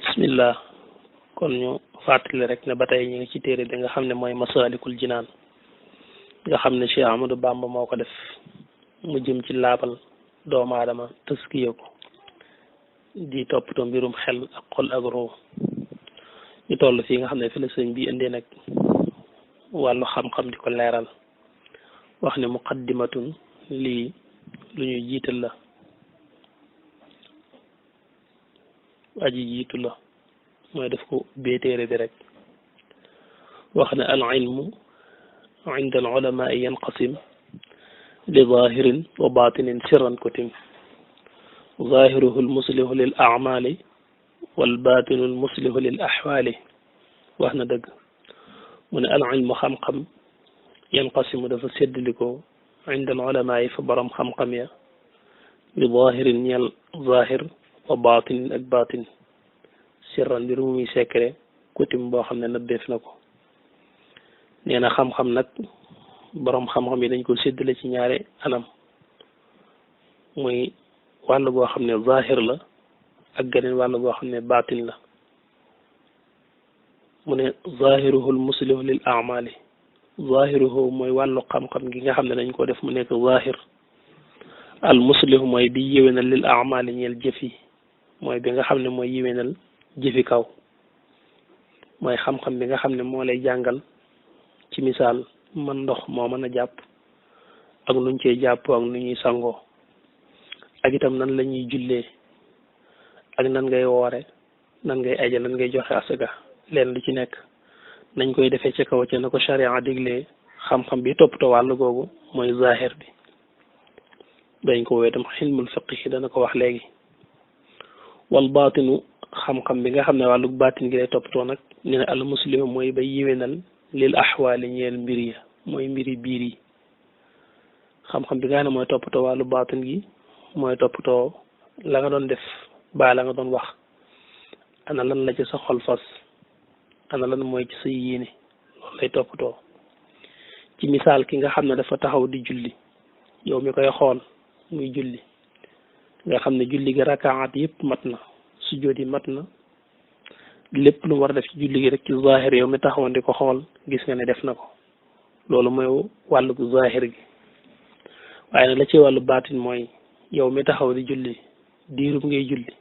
bismillah kon ñu fàttali rek ne ba tey ñu ngi ci téere bi nga xam ne mooy Masaalikul Jinaan nga xam ne Cheikh Ahmadou Bamba moo ko def mu jëm ci laabal doomu aadama tëskiya ko di toppatoo mbirum xel ak xol ak roo ñu toll fii nga xam ne fi la sëñ bi indee nag wàllu xam-xam di ko leeral wax ne muqaddimatun lii lu ñuy jiital la aji jiitu la mooy def ko bee téere bi rek wax ne al ilmu inda al ulama yanqasim li zahirin wa batinin sirran kutim zahiruhu al muslihu lil a'mali wal batinu al muslihu lil ahwali wax na dëgg mu ne al ilmu xam-xam yanqasimu dafa séddalikoo inda al ulama yi fa borom xam-xam ya li zahirin ñeel zahir wa baatinin ak baatin sirran mbir mu muy secret kutim boo xam ne nëbbeef na ko nee na xam-xam nag boroom xam-xam yi dañ ko séddale ci ñaari anam muy wàll goo xam ne zahir la ak geneen wàll goo xam ne baatin la mu ne zahiruhu l muslihu lil amali zahiruhu mooy wàllu xam-xam gi nga xam ne dañ ko def mu nekk zahir al muslihu mooy bi yéwénal lil amali ñeel jëf yi mooy bi nga xam ne mooy yéwénal jëfi kaw mooy xam-xam bi nga xam ne moo lay jàngal ci misaal man ndox moo mën a jàpp ak nuñ cee jàppoo ak nu ñuy sangoo ak itam nan la ñuy jullee ak nan ngay woore nan ngay aje nan ngay joxe asaka leen lu ci nekk nañ koy defee ci kaw ca na ko charia diglee xam-xam bi toppatoo wàll googu mooy zahir bi dañ ko woowee itam xilmul fiqhi dana ko wax léegi wal baatinu xam-xam bi nga xam ne wàllu baatin gi lay toppatoo nag ne ne al muslimu mooy bay yiwénal lil axwaali ñeel mbir ya mooy mbiri biir yi xam-xam bi nga xam ne mooy toppatoo wàllu baatin gi mooy toppatoo la nga doon def ba la nga doon wax ana lan la ci sa xol fas ana lan mooy ci sa yéene loolu lay toppatoo ci misaal ki nga xam ne dafa taxaw di julli yow mi koy xool muy julli nga xam ne julli gi rakaat yëpp mat na sujjóot yi mat na lépp lu war a def ci julli gi rek ci zahir yow mi taxawoon di ko xool gis nga ne def na ko loolu mooy wàllu zahir gi waaye nag la ci wàllu baatin mooy yow mi taxaw di julli diirub ngay julli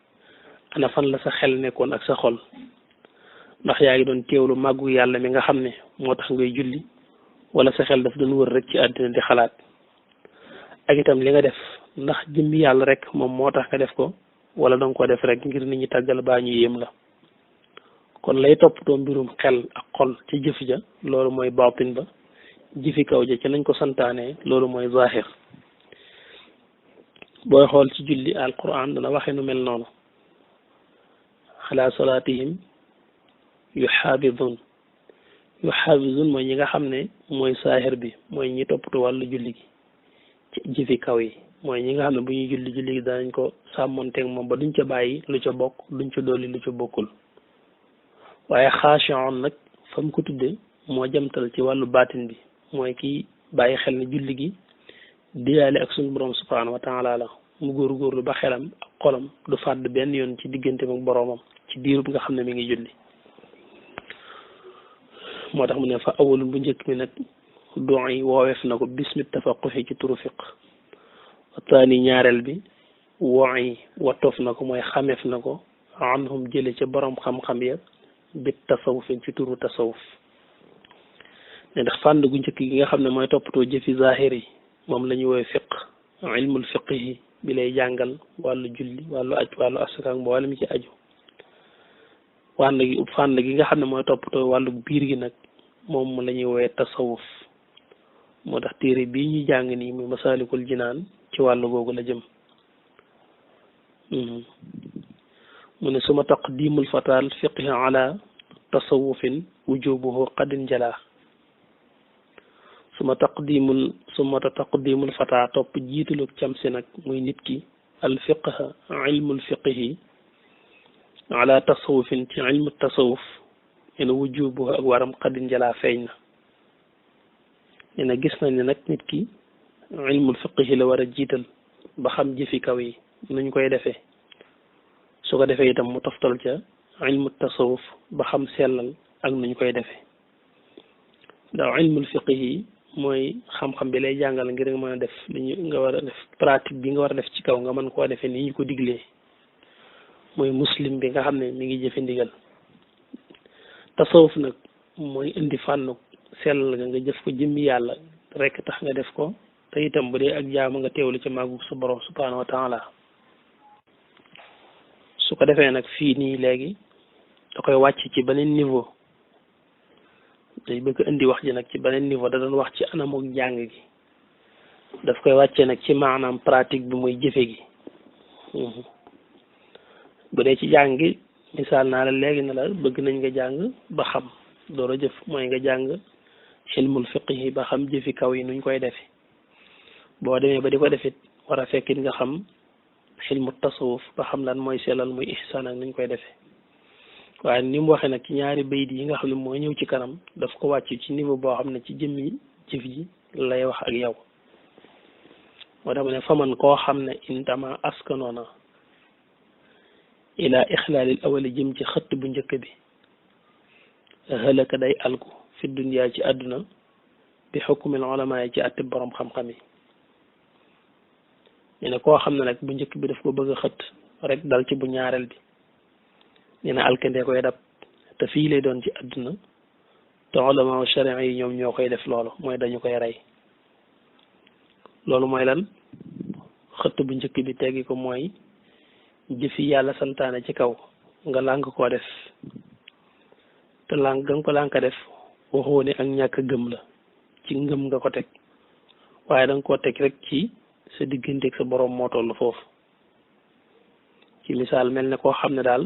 ana fan la sa xel nekkoon ak sa xol ndax yaa ngi doon teewlu màggu yàlla mi nga xam ne moo tax ngay julli wala sa xel daf doon wër rek ci àddina di xalaat ak itam li nga def ndax jëmmi yàlla rek moom moo tax nga def ko wala danga ko def rek ngir nit ñi tàggal baa ñu yéem la kon lay toppatoo mbirum xel ak xol ci jëf ja loolu mooy baatin ba jëfi kaw ja ci nañ ko santaane loolu mooy zahir booy xool ci julli alquran dana waxe nu mel noonu ala salaatihim yuxaafidun mooy ñi nga xam ne mooy zahir bi mooy ñi toppatoo wàllu julli gi ci jëfi kaw yi mooy ñi nga xam ne bu ñuy julli gi danañ ko sàmmonteeg moom ba duñ ca bàyyi lu ca bokk duñ ca dolli lu ca bokkul waaye xaashi'un nag fa mu ko tuddee moo jamtal ci wàllu baatin bi mooy kii bàyyi xel ne julli gi diyaale ak suñu borom subhanahu wa taala la mu góorgóorlu ba xelam ak xolam du fàdd benn yoon ci diggante ak boromam ci diirub nga xam ne mi ngi julli moo tax mu ne fa awalul bu njëkk mi nag doon yi wooweef na ko bismi tafaquhi ci turu fiq taani ñaareel bi woy watoof na ko mooy xameef na ko anhum jële ca borom xam-xam ya bit tasawufin ci turu tasawuf ne ndax fànn gu njëkk gi nga xam ne mooy toppatoo jëfi zahir yi moom la ñuy woowee fiq ilmul fiqhi bi lay jàngal wàllu julli wàllu aj wàllu asaka mboolem mi ci aju fànn gi nga xam ne mooy toppatoo wàllu biir gi nag moom la ñuy woowee tasawuf moo tax téere bii ñuy jàng nii muy Masaalikul Jinaan ci wàllu googu la jëm mu ne suma taqdimul fatal fiqhi ala tasawufin wujubuhu qadin jala suma taqdimul fata topp jiitalu cam si nag muy nit ki al fiqha ilmul fiqhi ala tasawufin ci ilmu tasawuf ene wujubuhu ak waram qadin jala feeñ na ne gis nañ ne nag nit ki ilmul fiqhi la war a jiital ba xam jëfi kaw yi nuñ koy defee su ko defee itam mu toftal ca ilmu tasawuf ba xam sellal ak nuñ koy defee ndax ilmul fiqh yi mooy xam-xam bi lay jàngal ngir nga mën a def li ñu nga war a def pratique bi nga war a def ci kaw nga mën koo defee ni ñu ko diglee mooy muslim bi nga xam ne mi ngi jëfe ndigal tasawuf nag mooy indi fànnu sellal nga jëf ko jëmmi yàlla rek tax nga def ko te itam bu dee ak jaamu nga teewlu ci màggu sa borom subhanahu wa taala su ko defee nag fii nii léegi da koy wàcc ci beneen niveau day bëgg indi wax ji nag ci beneen niveau da doon wax ci anamuk jàng gi daf koy wàccee nag ci maanaam pratique bi muy jëfe gi bu dee ci jàng gi misaal naa la léegi ne la bëgg nañ nga jàng ba xam door a jëf mooy nga jàng xilmul fiqh yi ba xam jëfi kaw yi nuñ koy defe boo demee ba di ko defit war a fekkit nga xam xilmu tasawuf ba xam lan mooy sellal muy ihsaan ak nuñ koy defee waaye ni mu waxee nag ci ñaari bayit yi nga xam ne moo ñëw ci kanam daf ko wàcc ci niveau boo xam ne ci jëmmi jëf ji lay wax ak yow moo tax mu ne faman koo xam ne intama askanoona ila ixlaalil awali jëm ci xëtt bu njëkk bi halaka day alku fi dunya ci àdduna bi xukumil ulama yi ci àtte borom xam-xam yi ñu ne koo xam ne nag bu njëkk bi daf ko bëgg a xëtt rek dal ci bu ñaareel bi ñu ne alkande koy dab te fii lay doon ci àdduna te ulama sharia yi ñoom ñoo koy def loolu mooy dañu koy rey loolu mooy lan xëtt bu njëkk bi teggi ko mooy jëfi yàlla santaane ci kaw nga lànk koo def te lànk nga ko lànk def waxoo ne ak ñàkk gëm la ci ngëm nga ko teg waaye da nga koo teg rek ci sa digganteeg sa borom moo toll foofu ci misaal mel ne koo xam ne daal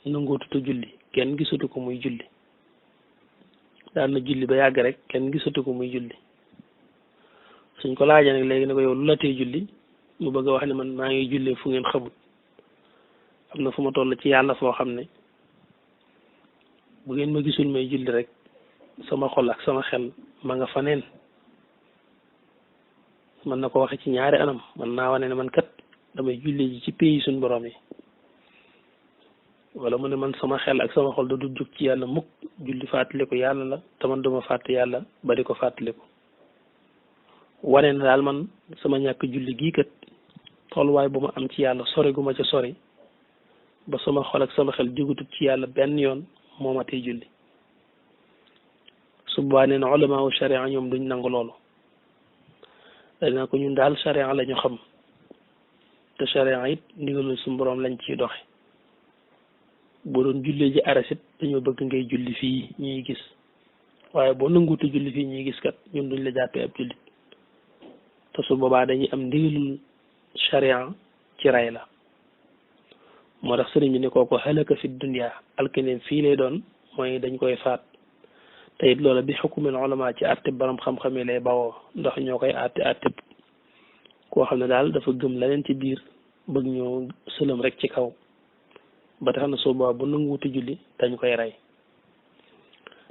nangootuta julli kenn gisatu ko muy julli daan na julli ba yàgg rek kenn gisatu ko muy julli suñ ko laajee nag léegi ne ko yow lu la tee julli mu bëgg a wax ne man maa ngi jullee fu ngeen xamut am na fu ma toll ci yàlla foo xam ne bu ngeen ma gisul may julli rek sama xol ak sama xel ma nga fa neen man na ko waxe ci ñaari anam man naa wane ne man kat damay julli ji ci pays suñ borom yi wala mu ne man sama xel ak sama xol da du jóg ci yàlla mukk julli fàttaliku yàlla la te man duma fàtte yàlla ba di ko fàttaliku wane na daal man sama ñàkk julli gii kat tolluwaay bu ma am ci yàlla sori gu ma ca sori ba sama xol ak sama xel jógutut ci yàlla benn yoon moo ma tey julli su boobaa nee na ulama wu sharia ñoom duñ nangu loolu dana ko ñun daal sharia la ñu xam te sharia it ndigalul suñu borom lañ ciy doxe boo doon jullee ji arasit dañoo bëgg ngay julli fii ñuy gis waaye boo nanguutu julli fii ñuy gis kat ñun duñ la jàppee ab jullit te su boobaa dañuy am ndigalul sharia ci rey la moo tax sëriñ bi ne kooku halaka fi dunya alkeneem fii lay doon mooy dañ koy faat te it loola bi xukumil ulama ci àtte borom xam-xam yi lay bawoo ndax ñoo koy àtte koo xam ne daal dafa gëm la leen ci biir bëgg ñoo sëlëm rek ci kaw ba tax na soo boobaa bu nanguwuti julli dañ koy rey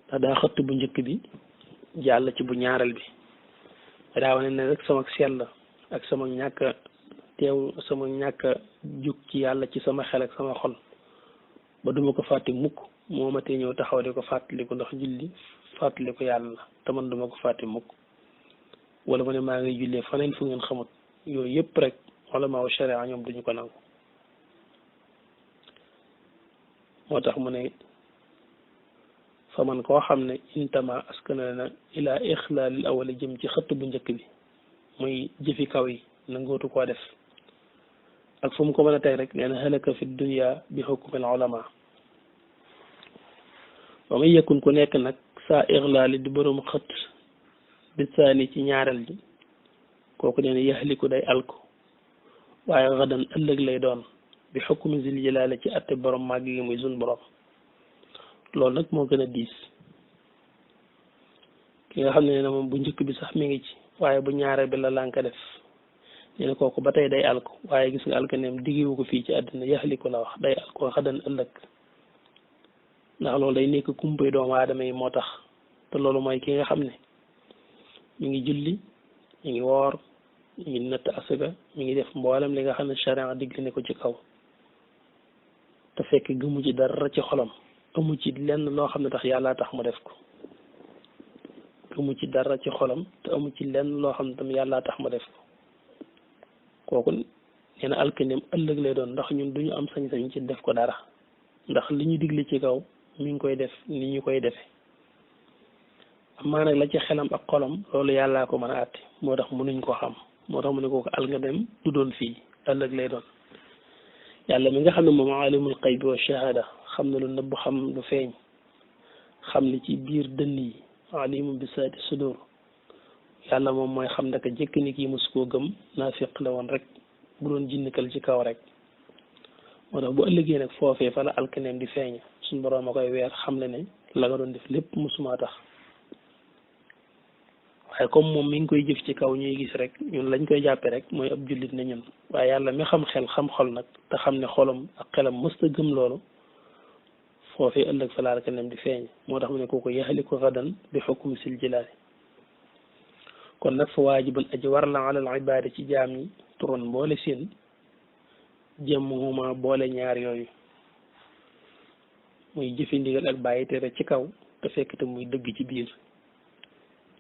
ndax daa xëtt bu njëkk bi jàll ci bu ñaareel bi daa wane ne rek sama sell ak sama ñàkk teew sama ñàkk jug ci yàlla ci sama xel ak sama xol ba duma ko fàtte mukk moo ma tee ñëw taxaw di ko fàttaliku ndax julli fàttaliku yàlla la te man duma ko fàtte mukk wala ma ne maa ngi jullee faneen fu ngeen xamut yooyu yëpp rek ulama wa sharia ñoom duñu ko nangu moo tax mu ne fa man koo xam ne intama askana na ila ixlaalil awali jëm ci xëtt bu njëkk bi muy jëfi kaw yi nangootu koo def ak fu mu ko mën a teg rek nee na halaka fi dunya bi hukmil ulama wa may yakun ku nekk nag saa ixlaali di borom xët bi saani ci ñaareel ji kooku nee na yaxliku day alko waaye xadan ëllëg lay doon bi xukmi zil jalaale ci atte borom màgg gi muy sun borom loolu nag moo gën a diis ki nga xam ne ne moom bu njëkk bi sax mi ngi ci waaye bu ñaareel bi la lànka def nee na kooku ba tey day alko waaye gis nga alkaneem diggewu ko fii ci àddina yaxliku la wax day alko xadan ëllëg ndax loolu day nekk kumpay doomu aadama yi moo tax te loolu mooy ki nga xam ne mi ngi julli mi ngi woor mi ngi natt asaka mi ngi def mboolem li nga xam ne charia digle ne ko ci kaw te fekk gëmu ci dara ci xolam amu ci lenn loo xam ne tax yàlla tax mu def ko gëmu ci dara ci xolam te amu ci lenn loo xam ne tam yàlla tax mu def ko kooku nee na alkaneem ëllëg lay doon ndax ñun duñu am sañ-sañ ci def ko dara ndax li ñu digle ci kaw mi ngi koy def ni ñu koy defee amaa nag la ci xelam ak xolam loolu yàllaa ko mën a àtte moo tax mënuñ ko xam moo tax mu ne kooku alkaneem du doon fii ëllëg lay doon yàlla mi nga xam ne moom alimul xaybi wa shahada xam na lu nëbb xam lu feeñ xam li ci biir dënn yi alimu bi saati sudur yàlla moom mooy xam ndaka jëkk ni kii mosu koo gëm naafiq la woon rek bu doon jinnikal ci kaw rek moo tax bu ëllëgee nag foofee fa la alkaneem di feeñ suñ boroom a koy weer xam le ne la nga doon def lépp mosumaa tax waaye comme moom mi ngi koy jëf ci kaw ñuy gis rek ñun lañ koy jàppe rek mooy ab jullit na ñun waaye yàlla mi xam xel xam xol nag te xam ne xolam ak xelam mësta gëm loolu foofee ëllëg fa la alkaneem di feeñ moo tax mu ne kooku yaxali ko gadan bi xukm sil jilaali kon nag fa waajibun aji war la alal ibaada ci jaam ñi turon boole seen jëmmuhuma boole ñaar yooyu muy jëfi ndigal ak bàyyi tere ci kaw te fekk te muy dëgg ci biir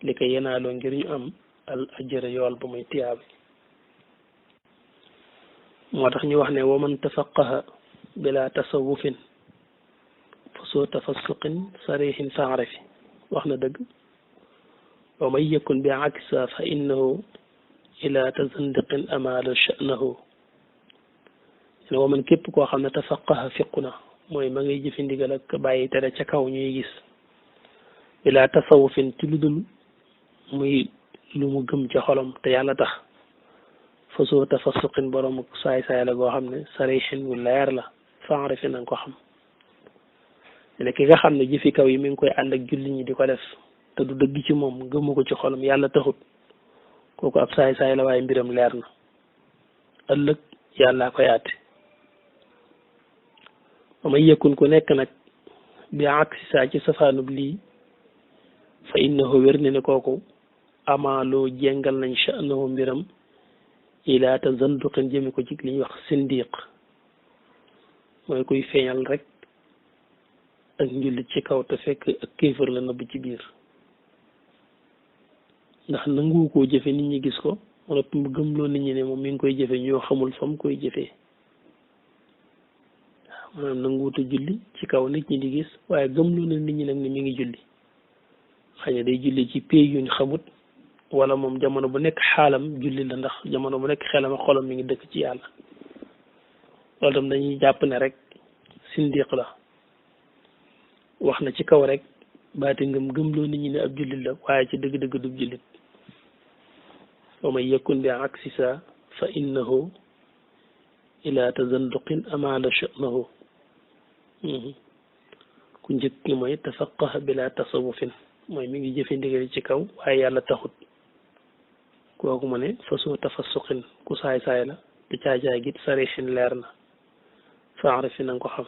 li ko yenaaloo ngir ñu am al ajra yool ba muy tiyaab moo tax ñu wax ne waman tafaqaha bila tasawufin fa soo tafassuqin sarixin faarifi wax na dëgg wa man yakun bi aksa fa innahu ila tazandiqin amaala sha'nahu wa man képp koo xam ne tafaqaha fiqu na mooy ma ngay jëfi ndigal ak bàyyi tere ca kaw ñuy gis bila tasawufin ci lu dul muy lu mu gëm ca xolam te yàlla tax fa soo tafassuqin borom saay-saay la goo xam ne sarixin wu leer la faarifi na nga ko xam ne ki nga xam ne jëfi kaw yi mi ngi koy ànd ak julli ñi di ko def te du dëgg ci moom gëmu ko ci xolam yàlla taxut kooku ab saay-saay la waaye mbiram leer na ëllëg yàllaa koy àtte ba may yëkkun ku nekk nag bi aksi saa ci safaanub lii fa innahu wér ne ne kooku amaaloo jengal nañ sha'nahu mbiram ila tazanduqin jëmi ko ci li ñuy wax sindiq mooy kuy feeñal rek ak njullit ci kaw te fekk ak kéefër la nëbb ci biir ndax nangu koo jëfe nit ñi gis ko wala mu gëmloo nit ñi ne moom mi ngi koy jëfe ñoo xamul fa mu koy jëfee waaw maanaam nanguwuta julli ci kaw nit ñi di gis waaye gëmloo na nit ñi nag ni mi ngi julli xëy na day julli ci pay yuñ xamut wala moom jamono bu nekk xaalam julli la ndax jamono bu nekk xelam ak xolam mi ngi dëkk ci yàlla loolu tam dañuy jàpp ne rek sindiq la wax na ci kaw rek baati ngëm gëmloo nit ñi ne ab jullit la waaye ci dëgg-dëgg du jullit wa man yakun bi aksi sa fa innahu ila tazanduqin amaala sha'nahu ku njëkk ki mooy tafaqaha bila tasawufin mooy mi ngi jëfe ndigal ci kaw waaye yàlla taxut kooku mu ne fasoo tafassuqin ku saay-saay la te caacaay git sarixin leer na faarifi na nga ko xam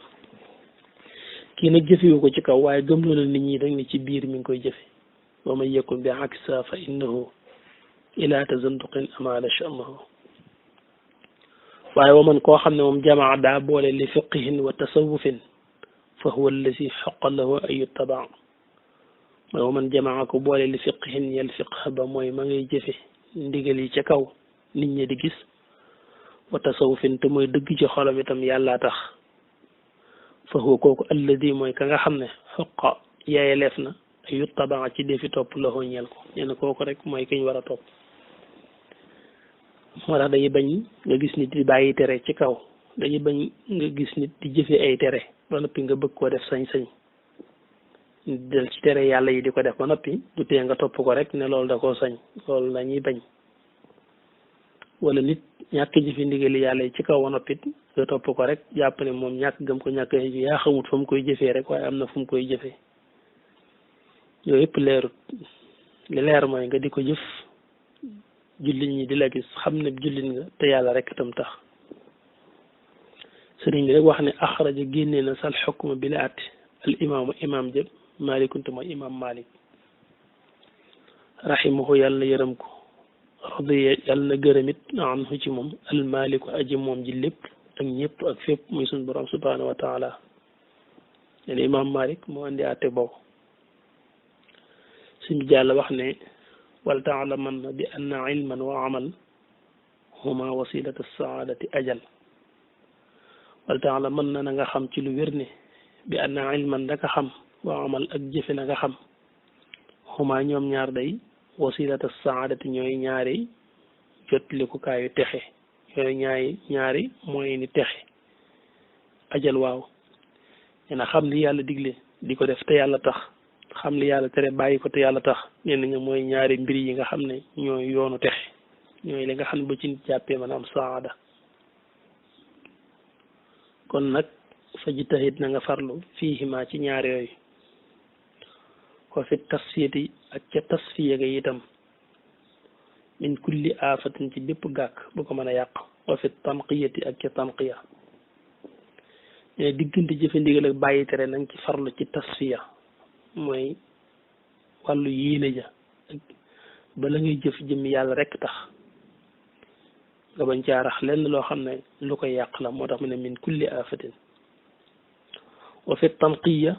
kii nag jëfewu ko ci kaw waaye gëmloo na nit ñi rek ni ci biir mi ngi koy jëfe wa man yakun bi aksa fa innahu ila tazanduqin amaala sha'nahu waaye wa man koo xam ne moom jamaa daa boole li fiqihin wa tasawufin fa huwa allazi xaqa lahu an yuttaba mooy wa man jamaa ko boole li fiqihin yel fiq ba mooy ma ngay jëfe ndigal yi ca kaw nit ñi di gis wa tasawufin te mooy dëgg ci xolam itam yàllaa tax fa huwa kooku alladi mooy ka nga xam ne xoqa yaayeleef na ay yuttaba ci defi topp loxo ñeel ko ñeen kooku rek mooy kiñ war a topp moo tax dañuy bañ nga gis nit di bàyyi tere ci kaw dañuy bañ nga gis nit di jëfe ay tere ba noppi nga bëgg koo def sañ-sañ del ci tere yàlla yi di ko def ba noppi du tee nga topp ko rek ne loolu da koo sañ loolu dañuy bañ wala nit ñàkk jëfe ndigali yàlla yi ci kaw ba noppi nga topp ko rek jàpp ne moom ñàkk gëm ko ñàkk yaa xamut fa mu koy jëfee rek waaye am na fu mu koy jëfee yooyu yëpp leerut li leer mooy nga di ko jëf jullit ñi di la gis xam ne jullit nga te yàlla rek tam tax sëriñ bi rek wax ne axraja génnee na sal xukma bi la atti al imaamu imaam jëb maalikunte mooy imaam malik rahimahu yàlla na yërëm ko radiya yàlla na gërëmit anhu ci moom al maliku aji moom ji lépp ak ñëpp ak fépp muy suñ borom subhanahu wa taala leen imam Malik moo andi àtte boobu suñu jàll wax ne wal taalamanna bi anna ilman wa amal huma wasilatu saadati ajal wal taalamanna na nga xam ci lu wér ne bi anna ilman da nga xam wa amal ak jëfe na nga xam huma ñoom ñaar day wasilatu saadati ñooy ñaari jotlikukaay texe yooyu ñaari mooy ni texe ajal waaw nee xam li yàlla digle di ko def te yàlla tax xam li yàlla tere bàyyi ko te yàlla tax ñenn ñi mooy ñaari mbir yi nga xam ne ñooy yoonu texe ñooy li nga xam ne ba ci nit jàppee maanaam saada kon nag fa jitahit na nga farlu fiihima ci ñaar yooyu ko fi tasfiyati ak ca tasfiya ga itam min kulli aafatin ci bépp gàkk bu ko mën a yàq wa fi tanqiyati ak ca tanqiya diggante jëfe ndigal ak bàyyi tere na nga ci farlu ci tasfiya mooy wàllu yéene ja ak bala ngay jëf jëmmi yàlla rek tax nga bañ caa rax lenn loo xam ne lu koy yàq la moo tax mu ne min kulli aafatin wa fi tanqiya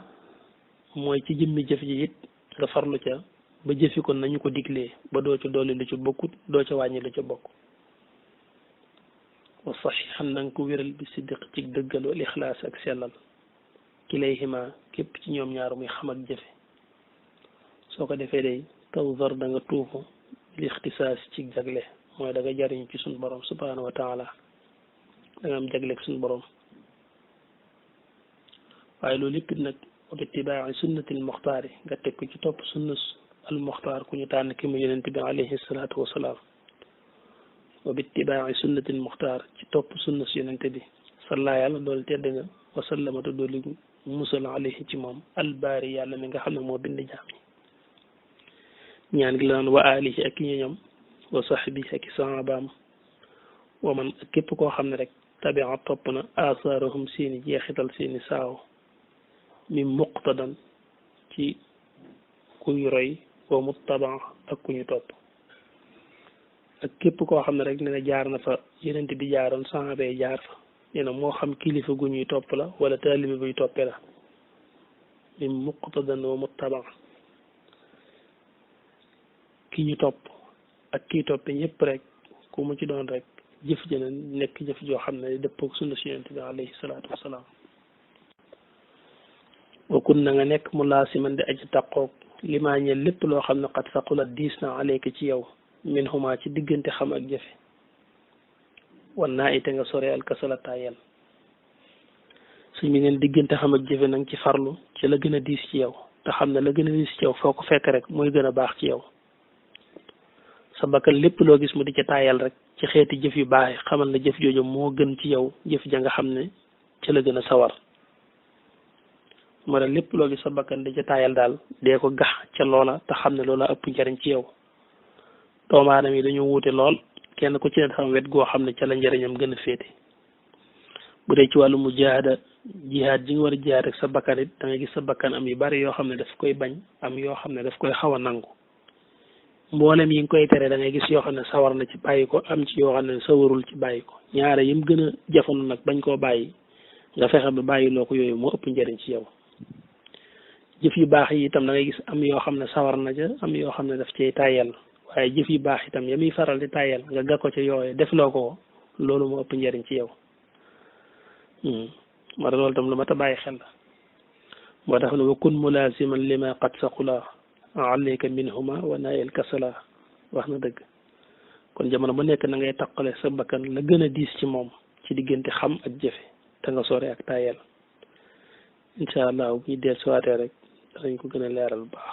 mooy ci jëmmi jëf ji it nga farlu ca ba jëfi ko nañu ko diglee ba doo ca dolli lu ci bokkut doo ca wàññi lu ca bokk wa saxiixan na nga ko wéral bi siddiq ci dëggal wal ixlaas ak sellal kilayhima képp ci ñoom ñaar muy xam ak jëfe soo ko defee day tawzar da nga tuufu li ixtisaas ci jagle mooy da nga jariñ ci suñ borom subhanahu wa taala da nga am jagle ak suñ borom waaye loolu lépp nag wa bitibaa'i sunnatil muxtaari nga teg ko ci topp sunna al muxtaar ku ñu tànn ki mu yonent bi alayhi salaatu wasalaam wa bitibaa'i sunnatil muxtaar ci topp sunna si yonent bi salla yàlla doolu tedd nga wasallamata doolu musal alayhi ci moom albaari yàlla mi nga xam ne moo bind jaam yi ñaan gi la naan wa alihi ak ñoñam wa sahbi ak sahabaam wa man ak képp koo xam ne rek tabia topp na asaarahum seeni jeexital seeni saaw mi muqtadan ci kuy roy wa muttaba ak ku ñu topp ak képp koo xam ne rek ne na jaar na fa yenent bi jaaroon sahaba yi jaar fa nee na moo xam kilifa gu ñuy topp la wala taalibe buy toppe la mi muqtadan wa muttaba ki ñu topp ak kii toppe ñëpp rek ku mu ci doon rek jëf jëna nekk jëf joo xam ne dëppook sunna si yonent bi alayhi salaatu wasalaam wa kun na nga nekk mu laasiman di aji taqoog li maa ñeel lépp loo xam ne xat saqulat diis na aleyka ci yow min huma ci diggante xam ak jëfe wan naa ite nga sore alkasala tayel suñ mi neen diggante xam ak jëfe nanga ci farlu ci la gën a diis ci yow te xam ne la gën a diis ci yow foo ko fekk rek mooy gën a baax ci yow sa bakkan lépp loo gis mu di ca tayal rek ci xeeti jëf yu baax xamal na jëf jooju moo gën ci yow jëf ja nga xam ne ci la gën a sawar moo tax lépp loo gis sa bakkan di ca tayal daal dee ko gax ca loola te xam ne loola ëpp njariñ ci yow doomu aadama yi dañoo wuute lool kenn ku ci ne xam wet goo xam ne ca la njëriñam gën a féete bu dee ci wàllu mujaahada jihaad ji nga war a jihaad rek sa bakkan it da ngay gis sa bakkan am yu bari yoo xam ne daf koy bañ am yoo xam ne daf koy xaw a nangu mboolem yi nga koy tere da ngay gis yoo xam ne sawar na ci bàyyi ko am ci yoo xam ne sawarul ci bàyyi ko ñaare yim gën a jafandu nag bañ koo bàyyi nga fexe ba bàyyi loo ko yooyu moo ëpp njëriñ ci yow jëf yu baax yi itam da ngay gis am yoo xam ne sawar na ca am yoo xam ne daf cay tàyyel waaye jëf yu baax itam ya muy faral di tàyyel nga ga ko ca yooyu def loo ko loolu moo ëpp njëriñ ci yow moo tax loolu itam lu ma ta bàyyi xel la moo tax ne wa kun mulasiman lima qad saqula alayka minhuma wa naayel kasala wax na dëgg kon jamono bu nekk na ngay taqale sa bakkan la gën a diis ci moom ci diggante xam ak jëfe te nga sore ak tayel incha allah bu ñu del suwaatee rek danañ ko gën a leeral bu baax